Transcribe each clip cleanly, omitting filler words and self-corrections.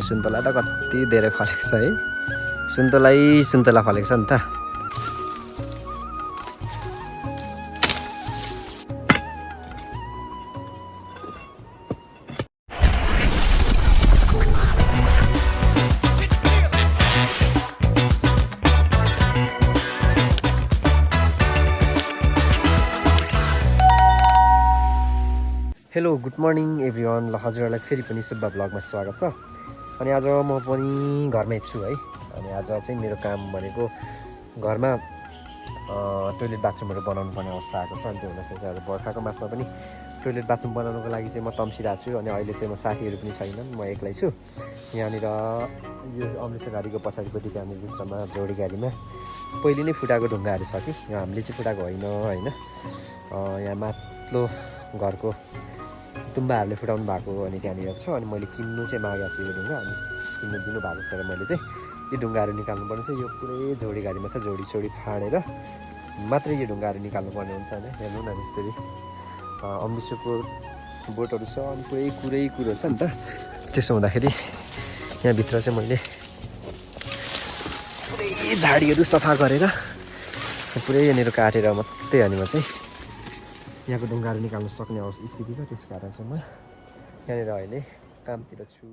सुन्तला त कति धेरै फलेको छ है। सुन्तला फलेको छ नि त। Hello good morning everyone. ल हजुरहरूलाई फेरि पनि शुभ ब्लगमा स्वागत छ। अनि आज म पनि घरमै छु है। अनि आज चाहिँ मेरो काम भनेको घरमा टोइलेट बाथरुमहरू बनाउनु पर्ने अवस्था आएको छ। अनि त्यो हुँदाखेरि चाहिँ आज बर्खाको मासमा पनि टोइलेट बाथरुम बनाउनुको लागि चाहिँ म तम्सिरहेको छु। अनि अहिले चाहिँ म साथीहरू पनि छैनन्, म एक्लै छु यहाँनिर। यो अमृतसर गाडीको पछाडिपट्टि त्यहाँनिर बिचमा जोडी गाडीमा पहिले नै फुटाएको ढुङ्गाहरू छ कि यहाँ हामीले चाहिँ फुटाएको होइन। यहाँ माथिल्लो घरको तुम्बाहरूले फुटाउनु भएको अनि त्यहाँनिर छ। अनि मैले किन्नु चाहिँ मागेको छु यो ढुङ्गा। अनि किन्नु दिनुभएको छ र मैले चाहिँ यो ढुङ्गाहरू निकाल्नुपर्ने छ। यो पुरै जोडी गाडीमा छ, जोडी फाडेर मात्रै यो ढुङ्गाहरू निकाल्नुपर्ने हुन्छ होइन। हेर्नु न यसरी अमृतसरको बोटहरू छ अनि पुरै कुरो छ नि त। त्यसो हुँदाखेरि यहाँभित्र चाहिँ मैले पुरै झाडीहरू सफा गरेर पुरै यहाँनिर काटेर मात्रै अनि म चाहिँ यहाँको ढुङ्गाहरू निकाल्नु सक्ने स्थिति छ। त्यस कारण चाहिँ म यहाँनिर अहिले कामतिर छु।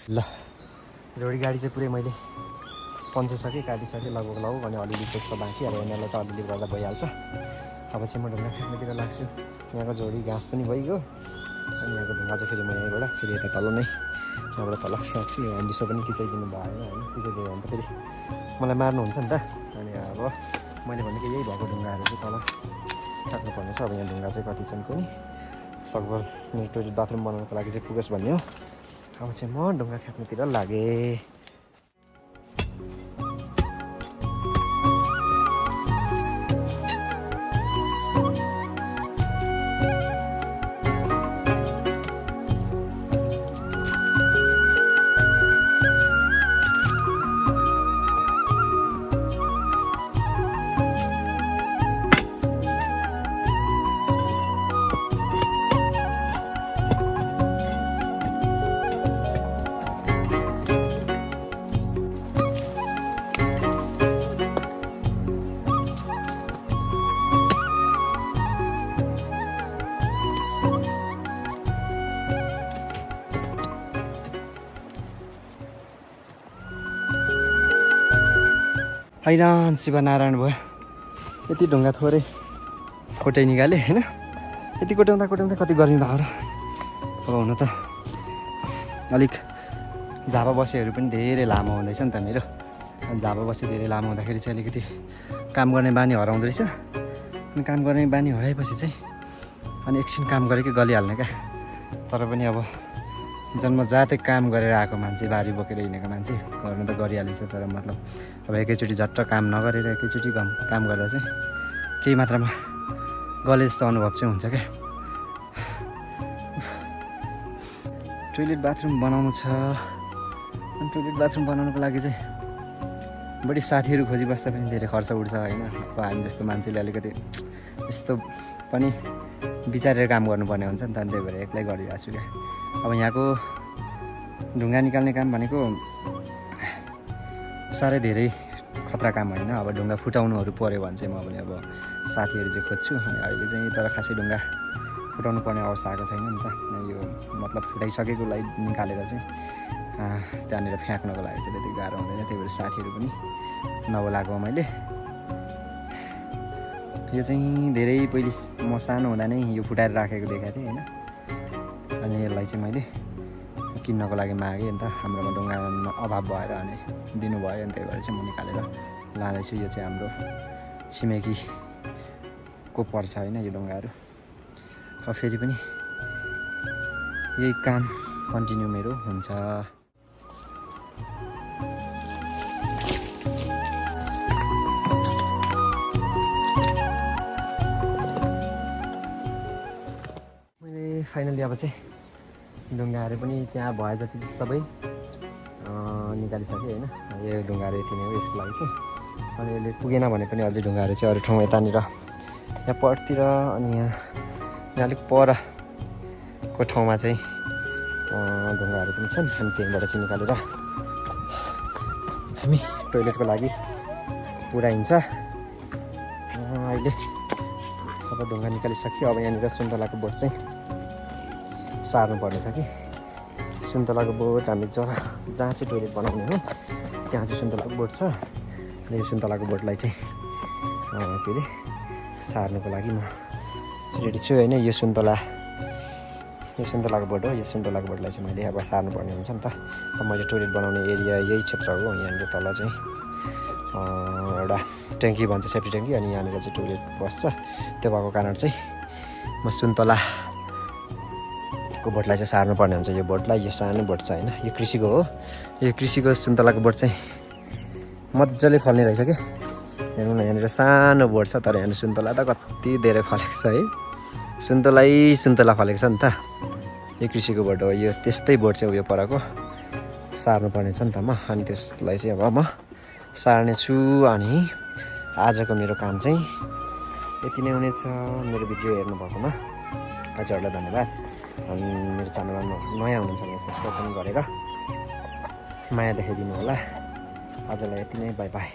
ल जोडी गाडी चाहिँ पुरै मैले पन्चिसकेँ, काटिसकेँ लगभग। अनि अलिअलि चाहिँ छ बाँकी। अब यिनीहरूलाई त अलिअलि गर्दा भइहाल्छ। अब चाहिँ म ढुङ्गा फ्याँक्नेतिर लाग्छु। यहाँको जोडी घाँस पनि भइगयो। अनि यहाँको ढुङ्गा चाहिँ फेरि म यहीँबाट फेरि यता तल नै यहाँबाट तल फ्याँक्छु। यो हन्डिसो पनि खिचाइदिनु भएन होइन। खिचाइदियो भने त फेरि मलाई मार्नुहुन्छ नि त। अनि अब मैले भनेको यही भएको ढुङ्गाहरू चाहिँ तल फ्याँक्नुपर्ने छ। अब यहाँ ढुङ्गा चाहिँ कति छन् कुनै सकभर मेरो टोइलेट बाथरुम बनाउनुको लागि चाहिँ पुगोस् भन्ने हो। अब चाहिँ म ढुङ्गा फ्याँक्नेतिर लागेँ। हैरान शिवनारायण भयो। यति ढुङ्गा थोरै कोटाइ निकालेँ होइन। यति कोट्याउँदा कति गरिँदा हो र। अब हुन त अलिक झापा बसेहरू पनि धेरै लामो हुँदैछ नि त मेरो। अनि झापा बसे धेरै लामो हुँदाखेरि चाहिँ अलिकति काम गर्ने बानी हराउँदो रहेछ। अनि काम गर्ने बानी हराएपछि चाहिँ अनि एकछिन काम गरेकै गलिहाल्ने क्या। तर पनि अब जन्मजातै काम गरेर आएको मान्छे, बारी बोकेर हिँडेको मान्छे गर्नु त गरिहालिन्छ। तर मतलब अब एकैचोटि झट्ट काम नगरेर एकैचोटि काम गर्दा चाहिँ केही मात्रामा गले जस्तो अनुभव चाहिँ हुन्छ क्या। टोइलेट बाथरुम बनाउनु छ। अनि टोइलेट बाथरुम बनाउनुको लागि चाहिँ बढी साथीहरू खोजी बस्दा पनि धेरै खर्च उठ्छ होइन। अब हामी जस्तो मान्छेले अलिकति यस्तो पनि विचारेर काम गर्नुपर्ने हुन्छ नि त। त्यही भएर एक्लै गरिरहेको छु क्या। अब यहाँको ढुङ्गा निकाल्ने काम भनेको साह्रै धेरै खतरा काम होइन। अब ढुङ्गा फुटाउनुहरू पऱ्यो भने चाहिँ म पनि अब साथीहरू चाहिँ खोज्छु। अनि अहिले चाहिँ तर खासै ढुङ्गा फुटाउनु पर्ने अवस्था आएको छैन नि त। यो मतलब फुटाइसकेकोलाई निकालेर चाहिँ त्यहाँनिर फ्याँक्नको लागि त्यति गाह्रो हुँदैन। त्यही भएर साथीहरू पनि नबोलाएको मैले। यो चाहिँ धेरै पहिले म सानो हुँदा नै यो फुटाएर राखेको देखाएको थिएँ होइन। अनि यसलाई चाहिँ मैले किन्नको लागि मागेँ नि त, हाम्रोमा ढुङ्गामा अभाव भएर अनि दिनुभयो, अनि त्यही भएर चाहिँ म निकालेर लाँदैछु। यो चाहिँ हाम्रो छिमेकीको पर्छ होइन यो ढुङ्गाहरू। अब फेरि पनि यही काम कन्टिन्यू मेरो हुन्छ। मैले फाइनली अब चाहिँ ढुङ्गाहरू पनि त्यहाँ भए जति सबै निकालिसकेँ होइन। यो ढुङ्गाहरू यति नै हो यसको लागि चाहिँ। अनि यसले पुगेन भने पनि अझै ढुङ्गाहरू चाहिँ अरू ठाउँ यतानिर यहाँ पटतिर अनि यहाँ अलिक परको ठाउँमा चाहिँ ढुङ्गाहरू पनि छन्। अनि त्यहीँबाट चाहिँ निकालेर हामी टोइलेटको लागि पुऱ्याइन्छ। अहिले अब ढुङ्गा निकालिसक्यो। अब यहाँनिर सुन्तलाको बोट चाहिँ सार्नु पर्नेछ कि। सुन्तलाको बोट हामी जहाँ चाहिँ टोइलेट बनाउने हो त्यहाँ चाहिँ सुन्तलाको बोट छ। अनि यो सुन्तलाको बोटलाई चाहिँ के अरे सार्नुको लागि म रेडी छु होइन। यो सुन्तलाको बोट हो। यो सुन्तलाको बोटलाई चाहिँ मैले अब सार्नुपर्ने हुन्छ नि त। अब मैले टोइलेट बनाउने एरिया यही क्षेत्र हो। यहाँनिर तल चाहिँ एउटा ट्याङ्की भन्छ, सेफ्टी ट्याङ्की। अनि यहाँनिर चाहिँ टोइलेट बस्छ। त्यो भएको कारण चाहिँ म सुन्तलाको बोटलाई चाहिँ सार्नुपर्ने हुन्छ। यो बोटलाई, यो सानो बोट छ होइन, यो कृषिको हो। यो कृषिको सुन्तलाको बोट चाहिँ मजाले फल्ने रहेछ कि। हेर्नु न, यहाँनिर सानो बोट छ तर यहाँनिर सुन्तला त कति धेरै फलेको छ है। सुन्तला फलेको छ नि त। यो कृषिको बोट हो। यो त्यस्तै बोट चाहिँ उयो परको सार्नुपर्ने छ नि त म। अनि त्यसलाई चाहिँ अब म सार्नेछु। अनि आजको मेरो काम चाहिँ यति नै हुनेछ। मेरो भिडियो हेर्नुभएकोमा हजुरहरूलाई धन्यवाद। अनि मेरो च्यानलमा नयाँ हुनुहुन्छ भने सब्सक्राइब पनि गरेर माया देखाइदिनु होला। आजलाई यति नै, बाई बाई।